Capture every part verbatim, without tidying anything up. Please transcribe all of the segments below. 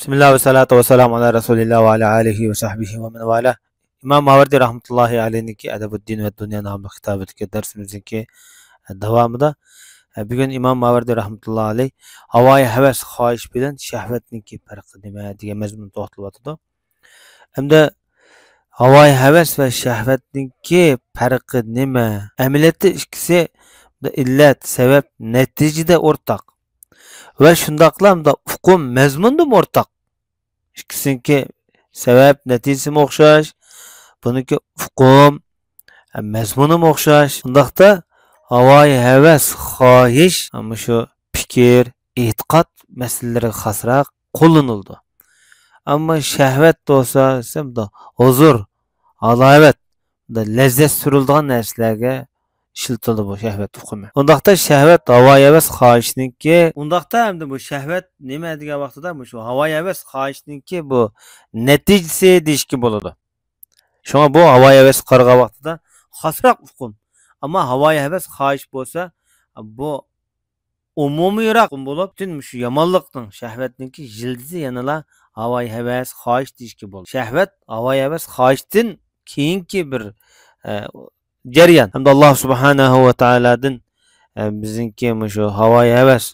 بىسمىللا ۋەسسالاتۇ ۋەسسالامۇ ئالا رەسۇلىللا ۋە ئالا ئالىھى ۋە سەھبىھى ۋە مەن ۋالا. ئىمام ماۋەردى رەھمەتۇللاھى ئەلەيھنىڭكى ئەدەبۇددىن ۋە دۇنيا ناملىق كىتابىدىكى دەرسىمىزنىڭكى، ئە، داۋامىدا، ئە، بۈگۈن ئىمام ماۋەردى رەھمەتۇللاھى ئەلەيھ ھاۋايى ھەۋەس، خاھىش بىلەن شەھۋەتنىڭكى پەرقى نېمە دېگەن مەزمۇندا توختىلىۋاتىدۇ. ئەمدى ھاۋايى ھەۋەس ۋە شەھۋەتنىڭكى پەرقى نېمە؟ ئەمەلىيەتتە ئىككىسى ئىللەت، سەۋەب، نەتىجىدە ئورتاق. ۋە شۇنداقلا مۇنداق ئۇقۇم، مەزمۇندىمۇ ئورتاق. ئىككىسىنىڭكى سەۋەب، نەتىجىسىمۇ ئوخشاش. بۇنىڭكى ئۇقۇم، مەزمۇنىمۇ ئوخشاش. ئۇنداقتا ھاۋايى ھەۋەس، خاھىش، مۇشۇ پىكىر، ئېتىقاد مەسىلىلىرىگە خاسراق قوللىنىلىدۇ. ئەمما شەھۋەت بولسا، دېسەم، ھۇزۇر، ھالاۋەت، لەززەت سۈرۈلىدىغان نەرسىلەرگە ئىشلىتىلىدۇ بۇ شەھۋەت ئۇقۇمى. ئۇنداقتا شەھۋەت ھاۋايى ھەۋەس خاھىشنىڭكى، ئۇنداقتا ئەمدى بۇ شەھۋەت نېمە دېگەن ۋاقتىدا، مۇشۇ ھاۋايى ھەۋەس خاھىشنىڭكى بۇ نەتىجىسى دېيىشكە بولىدۇ. شۇڭا بۇ ھاۋايى ھەۋەسكە قارىغان ۋاقتىدا خاسراق ئۇقۇم. ئەمما ھاۋايى ھەۋەس خاھىش بولسا، بۇ ئومۇمىيراق بولۇپ، پۈتۈن مۇشۇ يامانلىقنىڭ، شەھۋەتنىڭكى يىلتىزى يەنىلا ھاۋايى ھەۋەس، خاھىش دېيىشكە بولىدۇ. شەھۋەت، ھاۋايى ھەۋەس، خاھىشتىن كېيىنكى بىر، ئە، جەريان. ھەمدە ئاللا سۇبھانەھۇ ۋە تائالادىن، ئە، بىزنىڭكى مۇشۇ ھاۋايى ھەۋەس،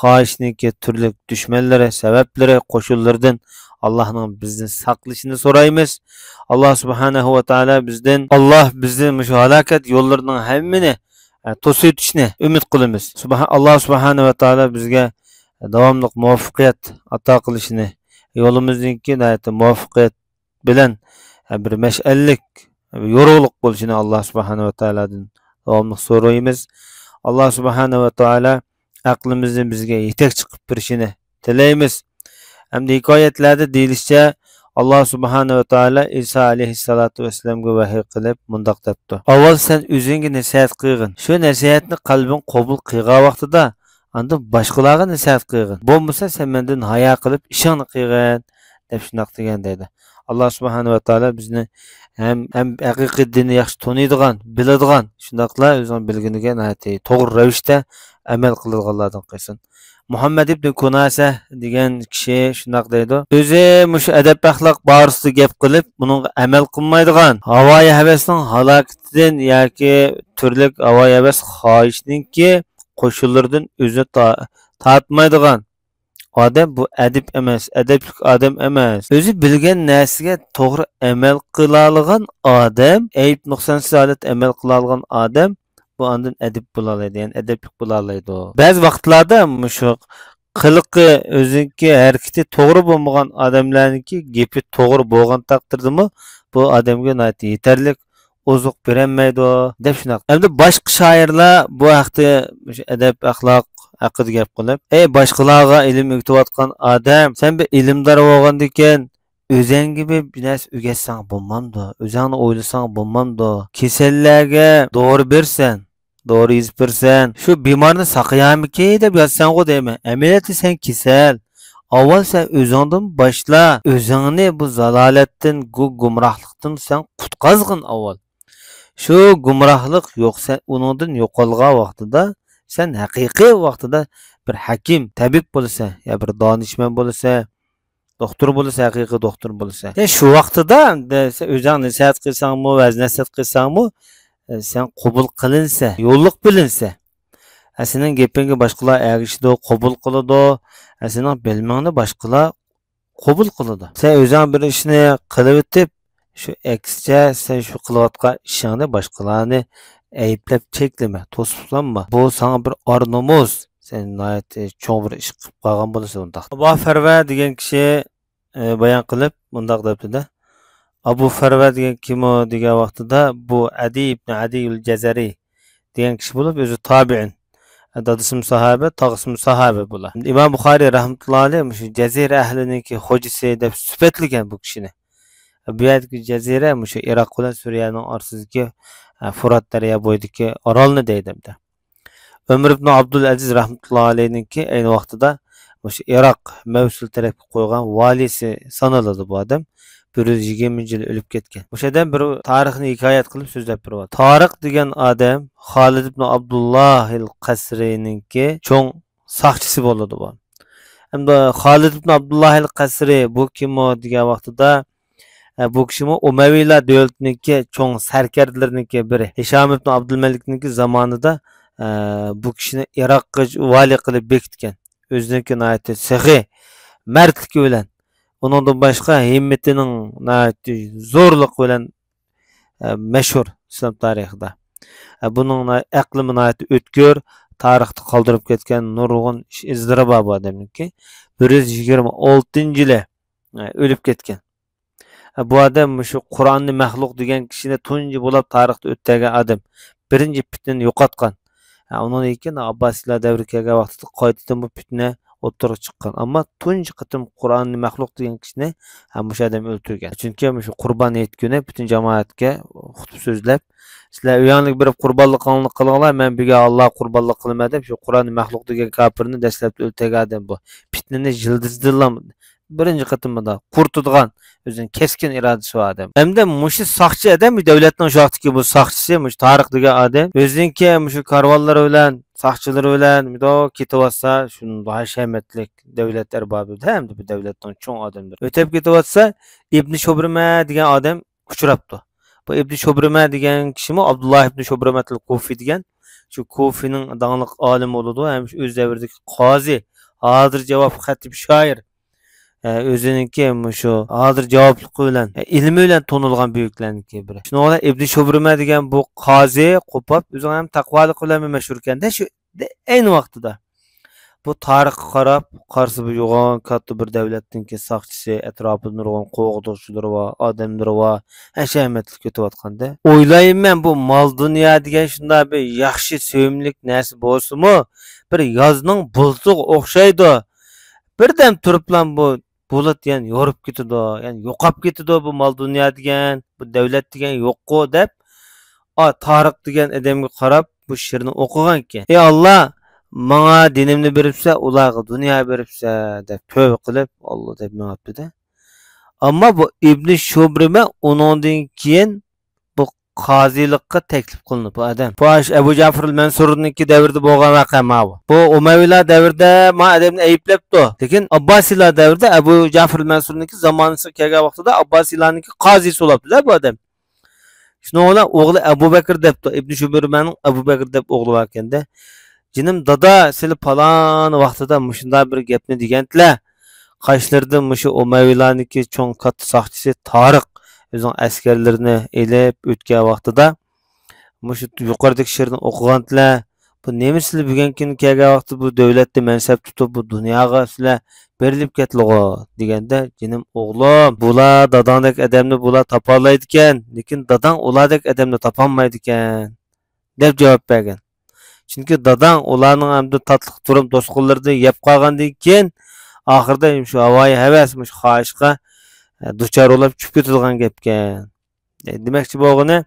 خاھىشنىڭكى تۈرلۈك دۈشمەنلىرى، سەۋەبلىرى، قوشۇنلىرىدىن ئاللانىڭ بىزنى ساقلىشىنى سورايمىز. ئاللا سۇبھانەھۇ ۋە تائالا بىزدىن، ئاللا بىزدىن مۇشۇ ھالاكەت يوللىرىنىڭ ھەممىنى ئە، توسۇۋېتىشنى ئۈمىد قىلىمىز. سۇبھا-، ئاللا سۇبھانە ۋە تائالا بىزگە داۋاملىق مۇۋەپپەقىيەت ئاتا قىلىشىنى، يولىمىزنىڭكى ناھايىتى مۇۋەپپەقىيەت بىلەن، ئە، بىر مەشئەللىك، يورۇقلۇق بولۇشىنى ئاللا سۇبھانە ۋە تائالادىن داۋاملىق سورايمىز. ئاللا سۇبھانە ۋە تائالا ئەقلىمىزنى بىزگە يېتەكچى قىلىپ بېرىشىنى تىلەيمىز. ھەمدە ھېكايەتلەردە دېيىلىشىچە، ئاللا سۇبھانە ۋە تائالا ئىسا ئەلەيھىسسالاتۇ ۋەسسالامغا ۋەھىي قىلىپ مۇنداق دەپتۇ: «ئاۋۋال سەن ئۆزۈڭگە نەسىھەت قىلغىن. شۇ نەسىھەتنى قەلبىڭ قوبۇل قىلغان ۋاقتىدا، ئاندىن باشقىلارغا نەسىھەت قىلغىن. بولمىسا سەن مەندىن ھايا قىلىپ ئىشىڭنى قىلغىن» دەپ شۇنداق دېگەن دەيدۇ. ئاللا سۇبھانە ۋە تائالا بىزنى ھەم، ھەم ھەقىقىي دىننى ياخشى تونۇيدىغان، بىلىدىغان، شۇنداقلا ئۆزىنىڭ بىلگىنىگە ناھايىتى توغرا رەۋىشتە ئەمەل قىلىدىغانلاردىن قىلسۇن. مۇھەممەد ئىبنى كۇناسە دېگەن كىشى شۇنداق دەيدۇ: «ئۆزى مۇشۇ ئەدەپ-ئەخلاق بارىسىدا گەپ قىلىپ، بۇنىڭغا ئەمەل قىلمايدىغان، ھاۋايى ھەۋەسنىڭ ھالاكىتىدىن ياكى تۈرلۈك ھاۋايى ھەۋەس خاھىشنىڭكى قوشۇنلىرىدىن ئۆزىنى تا-، تارتمايدىغان ئادەم بۇ ئەدىب ئەمەس، ئەدەپلىك ئادەم ئەمەس. ئۆزى بىلگەن نەرسىگە توغرا ئەمەل قىلالىغان ئادەم، ئەيىب-نۇقسانسىز ھالەتتە ئەمەل قىلالىغان ئادەم، بۇ ئاندىن ئەدىب بولالايدۇ، يەنى ئەدەپلىك بولالايدۇ.» بەزى ۋاقىتلاردا مۇشۇ قىلىقى، ئۆزىنىڭكى ھەرىكىتى توغرا بولمىغان ئادەملەرنىڭكى گېپى توغرا بولغان تەقدىردىمۇ، بۇ ئادەمگە ناھايىتى يېتەرلىك ئوزۇق بېرەلمەيدۇ، دەپ شۇنداق. ئەمدى باشقا شائىرلار بۇ ھەقتە مۇشۇ ئەدەپ-ئەخلاق ھەققىدە گەپ قىلىپ، ئەي باشقىلارغا ئىلىم ئۆگىتىۋاتقان ئادەم، سەن بىر ئىلىمدار بولغاندىكىن، ئۆزەڭگە بىر نەرسە ئۆگەتسەڭ بولمامدۇ؟ ئۆزەڭنى ئويلىساڭ بولمامدۇ؟ كېسەللەرگە دورا بېرىسەن، دورا يېزىپ بېرىسەن، شۇ بىمارنى ساقىيارمىكى دەپ يازىسەنغۇ دەيمەن. ئەمەلىيەتتە سەن كېسەل. ئاۋۋال سەن ئۆزۈڭدىن باشلا، ئۆزۈڭنى بۇ زالالەتتىن، گۇ-، گۇمراھلىقتىن سەن قۇتقازغىن ئاۋۋال. شۇ گۇمراھلىق يوق، سەن ئۇنىڭدىن يوقالغان ۋاقتىدا سەن ھەقىقىي ۋاقتىدا بىر ھەكىم، تەبىب بولىسەن، يا بىر دانىشمەن بولىسەن، دوختۇر بولىسەن، ھەقىقىي دوختۇر بولىسەن. يا شۇ ۋاقتىدا سەن ئۆزۈڭ نەسىھەت قىلساڭمۇ، ۋەز نەسىھەت قىلساڭمۇ، سەن قوبۇل قىلىنسە، يوللۇق بىلىنسە، سېنىڭ گېپىڭگە باشقىلار ئەگىشىدۇ، قوبۇل قىلىدۇ، سېنىڭ بىلىمىڭنى باشقىلار قوبۇل قىلىدۇ. سەن ئۆزۈڭ بىر ئىشنى قىلىۋېتىپ، شۇ ئەكسىچە سەن شۇ قىلىۋاتقان ئىشىڭنى باشقىلارنى ئەيىبلەپ چەكلىمە، توسۇپلانما. بۇ ساڭا بىر ئار-نومۇس. سەن ناھايىتى چوڭ بىر ئىش قىلىپ قالغان بولىسەن ئۇنداق. ئابۇ فەرۋە دېگەن كىشى، ئە، بايان قىلىپ مۇنداق دەپتۇ-دە. ئابۇ فەرۋە دېگەن كىم ئۇ دېگەن ۋاقتىدا، بۇ ئەدى ئىبنى ئەدىيۇل جەزەرى دېگەن كىشى بولۇپ، ئۆزى تابىئىن. دادىسىمۇ ساھابە، تاغىسىمۇ ساھابە بۇلار. ئىمام بۇخارىي رەھمەتۇللا ئەلەيھ مۇشۇ جەزىرە ئەھلىنىڭكى خوجىسى دەپ سۈپەتلىگەن بۇ كىشىنى. بۇ يەردىكى جەزىرە مۇشۇ ئىراق بىلەن سۈرىيەنىڭ ئارىسىدىكى، ئە، فۇرات دەريا بويىدىكى ئارالنى دەيدۇ ئەمدى. ئۆمەر ئىبنى ئابدۇلئەزىز رەھمەتۇللا ئەلەيھنىڭكى ئەينى ۋاقتىدا مۇشۇ ئىراق مەۋسۇل تەرەپكە قويغان ۋالىيسى سانىلىدۇ بۇ ئادەم. بىر يۈز يىگىرمىنچى يىلى ئۆلۈپ كەتكەن. مۇشۇ ئادەم بىر تارىخنى ھېكايەت قىلىپ سۆزلەپ بېرىۋاتىدۇ. تارىق دېگەن ئادەم خالىد ئىبنى ئابدۇللاھىل قەسرىنىڭكى چوڭ ساقچىسى بولىدۇ بۇ. ھەمدە خالىد ئىبن ئابدۇللاھىل قەسرى، بۇ كىمۇ دېگەن ۋاقتىدا، ئە، بۇ كىشىمۇ ئۇمەۋىيلار دۆلىتىنىڭكى چوڭ سەركەردىلىرىنىڭكى بىرى. ھىشام ئىبن ئابدۇلمەلىكنىڭكى زامانىدا، ئە، بۇ كىشىنى ئىراققا ۋالىي قىلىپ بېكىتكەن. ئۆزىنىڭكى ناھايىتى سېخىي، مەردلىكى بىلەن، ئۇنىڭدىن باشقا ھىممىتىنىڭ ناھايىتى زورلۇقى بىلەن، ئە، مەشھۇر ئىسلام تارىخىدا. ئە، بۇنىڭ نا-، ئەقلىمۇ ناھايىتى ئۆتكۈر، تارىختا قالدۇرۇپ كەتكەن نۇرغۇن ئىش ئىزلىرى بار بۇ ئادەمنىڭكى. بىر يۈز يىگىرمە ئالتىنچى يىلى، ئە، ئۆلۈپ كەتكەن. ئە، بۇ ئادەم مۇشۇ قۇرئاننى مەخلۇق دېگەن كىشىنى تۇنجى بولاپ تارىختا ئۆتتۈرگەن ئادەم. بىرىنچى پىتنىنى يوقاتقان. ھە، ئۇنىڭدىن كېيىن ئابباسىيلار دەۋرىگە كەلگەن ۋاقتىدا قايتىدىن بۇ پىتنە ئوتتۇرىغا چىققان. ئەمما تۇنجى قېتىم قۇرئاننى مەخلۇق دېگەن كىشىنى، ھە، مۇشۇ ئادەم ئۆلتۈرگەن. چۈنكى مۇشۇ قۇربان ھېيت كۈنى پۈتۈن جامائەتكە خۇتبە سۆزلەپ، سىلەر ئۆيۈڭلارغا بېرىپ قۇربانلىقىڭلارنى قىلىڭلار، مەن بۈگۈن ئاللاغا قۇربانلىق قىلىمەن دەپ، شۇ قۇرئاننى مەخلۇق دېگەن كاپىرنى دەسلەپتە ئۆلتۈرگەن ئادەم بۇ. پىتنىنى يىلتىزىدىنلا بىرىنچى قېتىم مۇنداق قۇرۇتىدىغان ئۆزىنىڭ كەسكىن ئىرادىسى بار ئادەم. ھەمدە مۇشۇ ساقچى ئادەم، دۆلەتنىڭ شۇ ۋاقىتتىكى بۇ ساقچىسى، مۇشۇ تارىق دېگەن ئادەم ئۆزىنىڭكى مۇشۇ كارۋانلىرى بىلەن، ساقچىلىرى بىلەن مۇنداق كېتىۋاتسا، شۇنداق ھەشەمەتلىك دۆلەت ئەربابى ھەمدە بۇ دۆلەتنىڭ چوڭ ئادەملىرى ئۆتۈپ كېتىۋاتسا، ئىبنى شۇبرىمە دېگەن ئادەم ئۇچراپتۇ. بۇ ئىبنى شۇبرىمە دېگەن كىشىمۇ ئابدۇللا ئىبنى شۇبرىمەتىل كۇفى دېگەن، شۇ كۇفىنىڭ داڭلىق ئالىمى بولىدۇ، ھەم شۇ ئۆز دەۋرىدىكى قازى، ھازىر جاۋاب خەتىپ شائىر. ئە، ئۆزىنىڭكى مۇشۇ ھازىر جاۋابلىقى بىلەن، ئە، ئىلمى بىلەن تونۇلغان بۈيۈكلەرنىڭكى بىرى. شۇنىڭ بىلەن ئىبنى شۇبرىمە دېگەن بۇ قازى قوپاپ، ئۆزىڭ ھەم تەقۋالىق بىلەنمۇ مەشھۇركەن-دە، شۇ ئەينى ۋاقتىدا. بۇ تارىخقا قاراپ، قارىسا بۇ يوغان كاتتا بىر دەۋلەتنىڭكى ساقچىسى، ئەتراپىدا نۇرغۇن قوغدىغۇچىلىرى بار، ئادەملىرى بار، ھەشەمەتلىك ئۆتۈۋاتقاندا. ئويلايمەن، بۇ مال دۇنيا دېگەن شۇنداق بىر ياخشى، سۆيۈملۈك نەرسە بولسىمۇ، بىر يازنىڭ بۇلۇتىغا ئوخشايدۇ. بىردەم تۇرۇپلا بۇ بۇلۇت يەنە يورۇپ كېتىدۇ، يەنە يوقاپ كېتىدۇ بۇ مال دۇنيا دېگەن، بۇ دەۋلەت دېگەن يوققۇ دەپ، ئا، تارىق دېگەن ئادەمگە قاراپ بۇ شېئىرنى ئوقۇغانكەن. ئى ئاللا، ماڭا دىنىمنى بېرىپسەن، ئۇلارغا دۇنيا بېرىپسەن دەپ تۆۋە قىلىپ، ئاللا دەپ مېڭىپتۇ-دە. ئەمما بۇ ئىبنى شۇبرىمە ئۇنىڭدىن كېيىن بۇ قازىلىققا تەكلىپ قىلىنىپ، بۇ ئادەم. بۇ ئەش-، ئەبۇ جەفىرىل مەنسۇرنىڭكى دەۋرىدە بولغان ۋەقە ماۋۇ. بۇ ئۇمەۋىيلار دەۋرىدە ما ئادەمنى ئەيىبلەپتۇ. لېكىن ئابباسىيلار دەۋرىدە ئەبۇ جەفىرىل مەنسۇرنىڭكى زامانىسىغا كەلگەن ۋاقتىدا ئابباسىيلارنىڭكى قازىسى بولۇپتۇ-دە بۇ ئادەم. شۇنىڭ بىلەن ئوغلى ئەبۇ بەكرى دەپتۇ. ئىبنى شۇبرىمەنىڭ ئەبۇ بەكرى دەپ ئوغلى باركەن-دە. جېنىم دادا، سىلى پالان ۋاقتىدا مۇشۇنداق بىر گەپنى دېگەنتىلە. قاشلىرىدىن مۇشۇ ئۇمەۋىيلارنىڭكى چوڭ كاتتا ساقچىسى تارىق ئۆزىنىڭ ئەسكەرلىرىنى ئېلىپ ئۆتكەن ۋاقتىدا، مۇشۇ يۇقىرىدىكى شېئىرنى ئوقۇغانتىلە. بۇ نېمە سىلى بۈگۈنكى كۈنى كەلگەن ۋاقتىدا بۇ دۆلەتتە مەنسەپ تۇتۇپ، بۇ دۇنياغا سىلەر بېرىلىپ كەتلىغۇ دېگەندە، جېنىم ئوغلۇم، بۇلار داداڭدەك ئادەمنى بۇلار تاپالايدىكەن، لېكىن داداڭ ئۇلاردەك ئادەمنى تاپالمايدىكەن، دەپ جاۋاب بەرگەن. چۈنكى داداڭ ئۇلارنىڭ ئەمدى تاتلىق تۇرۇم توسقۇنلىرىدىن يەپ قالغاندىن كېيىن، ئاخىرىدا شۇ ھاۋايى ھەۋەس، مۇشۇ خاھىشقا، ئە، دۇچار بولۇپ چۈشۈپ كېتىدىغان گەپكەن. ئە، دېمەكچى بولغىنى،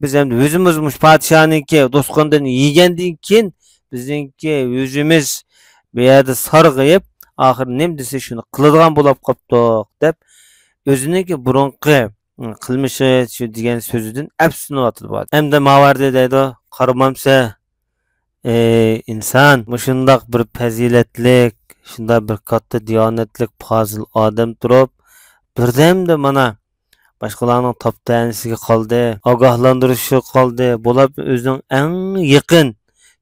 بىز ئەمدى ئۆزىمىز مۇشۇ پادىشاھنىڭكى دوستخۇنىدىن يېگەندىن كېيىن، بىزنىڭكى ئۆزىمىز بۇ يەردە سارغىيىپ، ئاخىرى نېمە دېسە شۇنى قىلىدىغان بولۇپ قاپتۇق، دەپ، ئۆزىنىڭكى بۇرۇنقى قىلمىشى شۇ دېگەن سۆزىدىن ئەپسۇسلىنىۋاتىدۇ. ئەمدى ماۋەردى دەيدۇ، قارىمامسەن، ئەي ئىنسان، مۇشۇنداق بىر پەزىلەتلىك، شۇنداق بىر كاتتا دىيانەتلىك، پازىل ئادەم تۇرۇپ، بىردەمدە مانا باشقىلارنىڭ تاپتەنىسىگە قالدى، ئاگاھلاندۇرۇشىغا قالدى، بولۇپمۇ ئۆزىنىڭ ئەڭ يېقىن،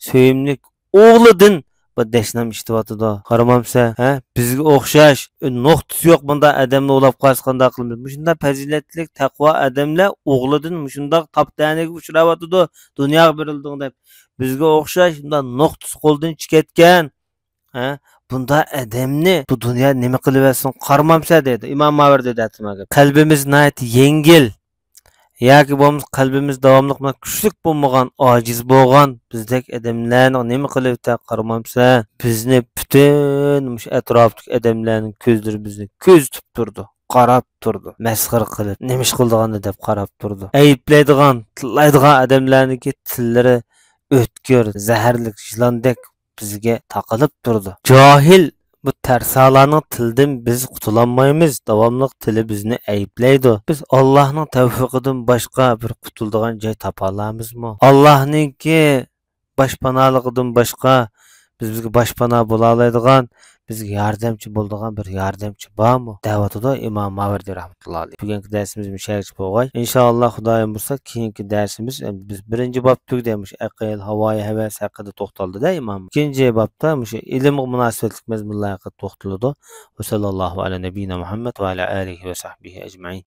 سۆيۈملۈك ئوغلىدىن بۇ دەشنام ئىشلىتىۋاتىدۇ. قارىمامسەن، ھە؟ بىزگە ئوخشاش، نوختىسى يوق بۇنداق ئادەمنى ئولاپ قالسا قانداق قىلىمىز؟ مۇشۇنداق پەزىلەتلىك، تەقۋا ئادەملەر ئوغلىدىن مۇشۇنداق تاپتەنىگە ئۇچراۋاتىدۇ، دۇنياغا بېرىلدىڭ دەپ. بىزگە ئوخشاش شۇنداق نوختىسى قولدىن چىقىپ كەتكەن، ھە؟ بۇنداق ئادەمنى بۇ دۇنيا نېمە قىلىۋەتسۇن، قارىمامسەن دەيدۇ. ئىمام ماۋەردى دەيدۇ. قەلبىمىز ناھايىتى يەڭگىل. ياكى بولمىسا قەلبىمىز داۋاملىق بىلەن كۈچلۈك بولمىغان، ئاجىز بولغان بىزدەك ئادەملەرنىڭ نېمە قىلىۋېتە قارىمامسەن؟ بىزنى پۈتۈن مۇشۇ ئەتراپتىكى ئادەملەرنىڭ كۆزلىرى بىزنى كۆزىتىپ تۇرىدۇ، قاراپ تۇرىدۇ. مەسخىرە قىلىپ، نېمە ئىش قىلىدىغاننى دەپ قاراپ تۇرىدۇ. ئەيىبلەيدىغان، تىللايدىغان ئادەملەرنىڭكى تىللىرى ئۆتكۈر، زەھەرلىك يىلاندەك بىزگە تاقىلىپ تۇرىدۇ. جاھىل بۇ تەرسالارنىڭ تىلىدىن بىز قۇتۇلالمايمىز، داۋاملىق تىلى بىزنى ئەيىبلەيدۇ. بىز ئاللاھنىڭ تەۋپىقىدىن باشقا بىر قۇتۇلىدىغان جاي تاپالامىزمۇ؟ ئاللاھنىڭكى باشپاناھلىقىدىن باشقا بىز، بىزگە باشپانا بولالايدىغان، بىزگە ياردەمچى بولىدىغان بىر ياردەمچى بارمۇ؟ دەۋاتىدۇ ئىمام ماۋەردى رەھمەتۇللا ئەلەيھ. بۈگۈنكى دەرسىمىز مۇشۇ يەرگىچە بولغاي. ئىنشائاللا، خۇدايىم بۇيرۇسا، كېيىنكى دەرسىمىز، ئەمدى بىز بىرىنچى باب تۈگىدى، مۇشۇ ئەقىل، ھاۋايى ھەۋەس ھەققىدە توختالدى-دە ئىمام. ئىككىنچى بابتا مۇشۇ ئىلىمغا مۇناسىۋەتلىك مەزمۇنلار ھەققىدە توختىلىدۇ. ۋەسەللاللاھۇ ئەلا نەبىينا مۇھەممەد ۋە ئەلا ئالىھى ۋە سەھبىھى ئەجمەئىن.